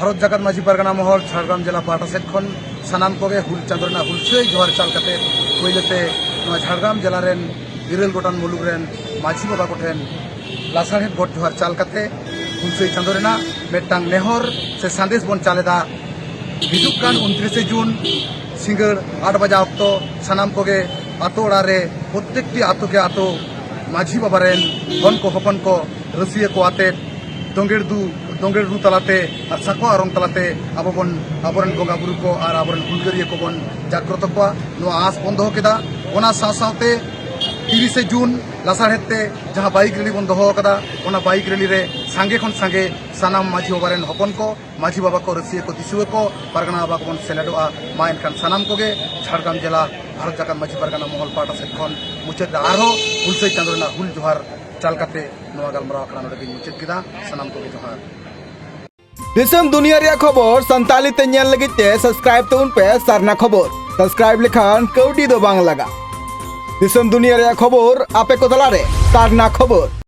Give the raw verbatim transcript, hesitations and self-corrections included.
ᱵᱷᱟᱨᱚᱛ ᱡᱟᱠᱟᱛ ᱢᱟᱹᱡᱷᱤ ᱯᱟᱨᱜᱟᱱᱟ ᱢᱚᱦᱚᱞ ᱡᱷᱟᱲᱜᱨᱟᱢ ᱡᱮᱞᱟ ᱯᱟᱦᱴᱟ ᱥᱮᱫ ᱠᱷᱚᱱ ᱥᱟᱱᱟᱢ ᱠᱚᱜᱮ ᱦᱩᱞ ᱪᱟᱸᱫᱳ ᱨᱮᱱᱟᱜ ᱦᱩᱞᱥᱟᱹᱭ ᱡᱚᱦᱟᱨ ᱪᱟᱞ ᱠᱟᱛᱮ, ᱯᱳᱭᱞᱳ ᱛᱮ ᱱᱚᱣᱟ ᱡᱷᱟᱲᱜᱨᱟᱢ ᱡᱮᱞᱟ ᱨᱮᱱ ᱤᱨᱟᱹᱞ ᱜᱚᱴᱟᱝ ᱢᱩᱞᱩᱠ ᱨᱮᱱ ᱢᱟᱹᱡᱷᱤ ᱵᱟᱵᱟ ᱠᱚᱴᱷᱮᱱ ᱞᱟᱥᱟᱲᱦᱮᱫ ᱜᱚᱰ ᱡᱚᱦᱟᱨ ᱪᱟᱞ ᱠᱟᱛᱮ ᱦᱩᱞᱥᱟᱹᱭ ᱪᱟᱸᱫᱳ ᱨᱮᱱᱟᱜ ᱢᱤᱫᱴᱟᱝ ᱱᱮᱦᱚᱨ ᱥᱮ ᱥᱟᱸᱫᱮᱥ ᱵᱚᱱ ᱪᱟᱞ ᱮᱫᱟ᱾ ᱦᱤᱡᱩᱜ ᱠᱟᱱ ᱩᱱᱛᱨᱤᱥᱮ ᱡᱩᱱ ᱥᱤᱸᱜᱟᱹᱲ ᱟᱴ ᱵᱟᱡᱟ ᱚᱠᱛᱚ ᱥᱟᱱᱟᱢ ᱠᱚᱜᱮ ᱟᱛᱳ ᱚᱲᱟᱜ ᱨᱮ, ᱯᱨᱚᱛᱮᱠᱴᱤ ᱟᱛᱳ ᱠᱮ ᱟᱛᱳ ᱢᱟᱹᱡᱷᱤ ᱵᱟᱵᱟ ᱨᱮᱱ ᱦᱚᱱ ᱠᱚ ᱦᱚᱯᱚᱱ ᱠᱚ ᱨᱟᱹᱥᱤᱭᱟᱹ ᱠᱚ ᱟᱛᱮᱫ ᱫᱳᱸᱜᱮᱲ ᱫᱩ ᱫᱳᱸᱜᱮᱲ ᱨᱩ ᱛᱟᱞᱟᱛᱮ ᱟᱨ ᱥᱟᱠᱣᱟ ᱚᱨᱚᱝ ᱛᱟᱞᱟᱛᱮ ᱟᱵᱚ ᱵᱚᱱ, ᱟᱵᱚᱨᱮᱱ ᱵᱚᱸᱜᱟ ᱵᱩᱨᱩ ᱠᱚ ᱟᱨ ᱟᱵᱚᱨᱮᱱ ᱦᱩᱞᱜᱟᱹᱨᱤᱭᱟᱹ ᱠᱚᱵᱚᱱ ᱡᱟᱜᱽᱨᱚᱛᱚ ᱠᱚᱣᱟ, ᱱᱚᱣᱟ ᱟᱸᱥ ᱵᱚᱱ ᱫᱚᱦᱚ ᱠᱮᱫᱟ᱾ ᱚᱱᱟ ᱥᱟᱶ ᱥᱟᱶᱛᱮ ᱛᱤᱨᱤᱥᱮ ᱡᱩᱱ ᱞᱟᱥᱟᱲᱦᱮᱫ ᱛᱮ ᱡᱟᱦᱟᱸ ᱵᱟᱭᱤᱠ ᱨᱮᱞᱤ ᱵᱚᱱ ᱫᱚᱦᱚ ᱟᱠᱟᱫᱟ, ᱚᱱᱟ ᱵᱟᱭᱤᱠ ᱨᱮᱞᱤ ᱨᱮ ᱥᱟᱸᱜᱮ ᱠᱷᱚᱱ ᱥᱟᱸᱜᱮ ᱥᱟᱱᱟᱢ ᱢᱟᱹᱡᱷᱤ ᱵᱟᱵᱟ ᱨᱮᱱ ᱦᱚᱯᱚᱱ ᱠᱚ, ᱢᱟᱹᱡᱷᱤ ᱵᱟᱵᱟ ᱠᱚ, ᱨᱟᱹᱥᱤᱭᱟᱹ ᱠᱚ, ᱫᱤᱥᱩᱣᱟᱹ ᱠᱚ, ᱯᱟᱨᱜᱟᱱᱟ ᱵᱟᱵᱟ ᱠᱚᱵᱚᱱ ᱥᱮᱞᱮᱫᱚᱜᱼᱟ᱾ ᱢᱟ ᱮᱱᱠᱷᱟᱱ ᱥᱟᱱᱟᱢ ᱠᱚᱜᱮ ᱡᱷᱟᱲᱜᱨᱟᱢ ᱡᱮᱞᱟ ᱵᱷᱟᱨᱚᱛ ᱡᱟᱠᱟᱛ ᱢᱟᱹᱡᱷᱤ ᱯᱟᱨᱜᱟᱱᱟ ᱢᱚᱦᱚᱞ ᱯᱟᱦᱴᱟ ᱥᱮᱫ ᱠᱷᱚᱱ ᱢᱩᱪᱟᱹᱫ ᱨᱮ ᱟᱨᱦᱚᱸ ᱦᱩᱞᱥᱟᱹᱭ ᱪᱟᱸᱫᱳ ᱨᱮᱱᱟᱜ ᱦᱩᱞ ᱡᱚᱦᱟᱨ ᱪᱟᱞ ᱠᱟᱛᱮ ᱱᱚᱣᱟ ᱜᱟᱞᱢᱟᱨᱟᱣ ᱟᱠᱷᱲᱟ ᱱᱚᱰᱮ ᱜᱤᱧ ᱢᱩᱪᱟᱹᱫ ᱠᱮᱫᱟ᱾ ᱥᱟᱱᱟᱢ ᱠᱚᱜᱮ ᱡᱚᱦᱟᱨ᱾ ᱫᱤᱥᱚᱢ ᱫᱩᱱᱤᱭᱟᱹ ᱨᱮᱭᱟᱜ ᱠᱷᱚᱵᱚᱨ ᱥᱟᱱᱛᱟᱲᱤ ᱛᱮ ᱧᱮᱞ ᱞᱟᱹᱜᱤᱫ ᱛᱮ ᱥᱟᱵᱥᱠᱨᱟᱭᱤᱵ ᱛᱟᱵᱚᱱ ᱯᱮ ᱥᱟᱨᱱᱟ ᱠᱷᱚᱵᱚᱨ᱾ ᱥᱟᱵᱥᱠᱨᱟᱭᱤᱵ ᱞᱮᱠᱷᱟᱱ ᱠᱟᱹᱣᱰᱤ ᱫᱚ ᱵᱟᱝ ᱞᱟᱜᱟᱜ᱾ ᱫᱤᱥᱚᱢ ᱫᱩᱱᱤᱭᱟᱹ ᱨᱮᱭᱟᱜ ᱠᱷᱚᱵᱚᱨ ᱟᱯᱮ ᱠᱚ ᱛᱟᱞᱟᱨᱮ ᱥᱟᱨᱱᱟ ᱠᱷᱚᱵᱚᱨ᱾